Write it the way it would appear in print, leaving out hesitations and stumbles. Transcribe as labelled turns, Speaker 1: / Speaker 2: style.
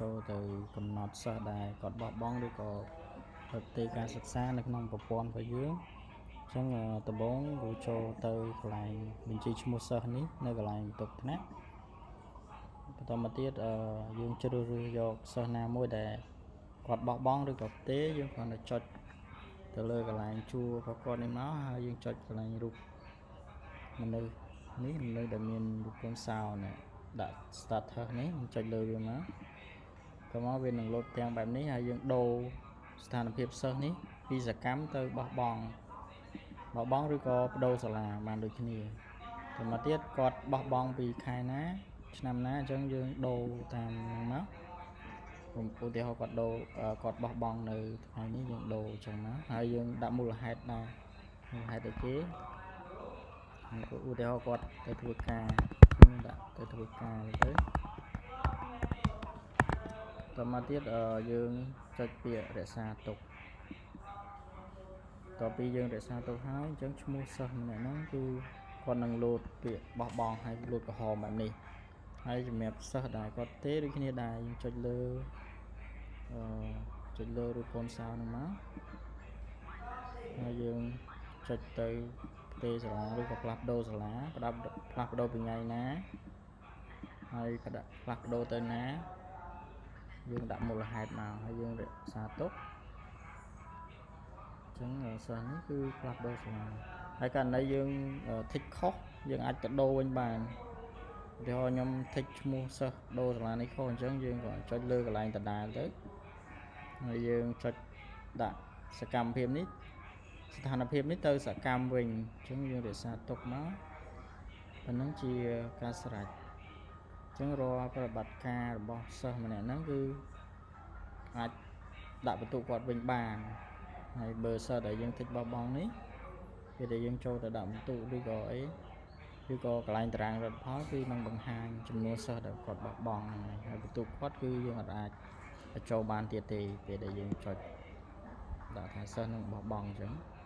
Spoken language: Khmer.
Speaker 1: ចូលទៅកំណត់សិស្សដែលគាត់បោះបង់ឬក៏ប្រទេសការសិក្សានៅក្នុងប្រព័ន្ធរបស់យើងអញ្ចឹងដំបូងគ្រូចូលទៅកន្លែងបញ្ជីឈ្មោះសិស្សនេះនៅកន្លែងបន្ទប់ថ្នាក់បន្តមកទៀតយើងជ្រើសរើសយកសិស្សណាមួយដែលគាត់បោះបង់ឬក៏ទេយើងគ្រាន់តែចុចទៅលើកន្លែងជួររបស់គាត់នេះមកហើយយើងចុចកន្លែងរូបមនុស្សនេះមនុស្សដែលមានរូបកូនសោនេះដាក់ status នេះចុចលើវាមកក៏មកវានឹងលោតទាំងបែបនេះហើយយើងដូរស្ថានភាពសិស្សនេះពីសកម្មទៅបោះបង់បោះបង់ឬក៏បដូរសាលាបានដូចគ្នាទៅមកទៀតគាត់បោះបង់ពីខែណាឆ្នាំណាអញ្ចឹងយើងដូរតាមហ្នឹងមកឧទាហរណ៍គាត់ដូរគាត់បោះបង់នៅថ្ងៃនេះយើងដូរអញ្ចឹងមកហើយយើងដាក់មូលហេតុដែរមូលហេតុអីគេឧទាហរណ៍គាត់ទៅធ្វើការខ្ញុំដាក់ទៅធ្វើការទៅតមកទៀតយើងចុចពាក្យរក្សាទុកតពីយើងរក្សាទុកហើយអញ្ចឹងឈ្មោះសិស្សម្នាក់ហ្នឹងគឺគាត់នឹងលោតពាក្យបោះបង់ហើយលោតក្រហមបែបនេះហើយសម្រាប់សិស្សដែលគាត់ទេដូចគ្នាដែរយើងចុចលើអឺចុចលើរូបកូនសោហ្នឹងមកហើយយើងចុចទៅផ្ទេសាលាឬក៏ផ្លាស់ប្ដូរសាលាផ្ដាប់ផ្លាស់ប្ដូរពីថ្ងៃណាហើយផ្ដាក់ផ្លាស់ប្ដូរទៅណាយើងដាក់មូលហេតុមកហើយយើងរក្សាទុកអញ្ចឹងសិស្សនេះគឺផ្លាស់ប្ដូរសាលាហើយករណីយើង tick ខុសយើងអាចទៅដូរវិញបានឧទាហរណ៍ខ្ញុំ tick ឈ្មោះសិស្សដូរសាលានេះខុសអញ្ចឹងយើងក៏ចុចលើកន្លែងដដែលទៅហើយយើងចុចដាក់សកម្មភាពនេះស្ថានភាពនេះទៅសកម្មវិញអញ្ចឹងយើងរក្សាទុកមកប៉ុណ្ណឹងជាការស្រេចអញ្ចឹងរាល់ប្រតិបត្តិការរបស់សិស្សម្នាក់ហ្នឹងគឺអាចដាក់បន្ទុកគាត់វិញបានហើយបើសិស្សដែលយើង tick បោះបង់នេះពេលដែលយើងចូលទៅដាក់បន្ទុកឬក៏អីឬក៏កន្លែងតារាងលទ្ធផលគឺនឹងបង្ហាញចំនួនសិស្សដែលគាត់បោះបង់ហ្នឹងហើយហើយបន្ទុកគាត់គឺយើងអាចបញ្ចូលបានទៀតទេពេលដែលយើងចុចដាក់ថាសិស្សនឹងបោះបង់អញ្ចឹង។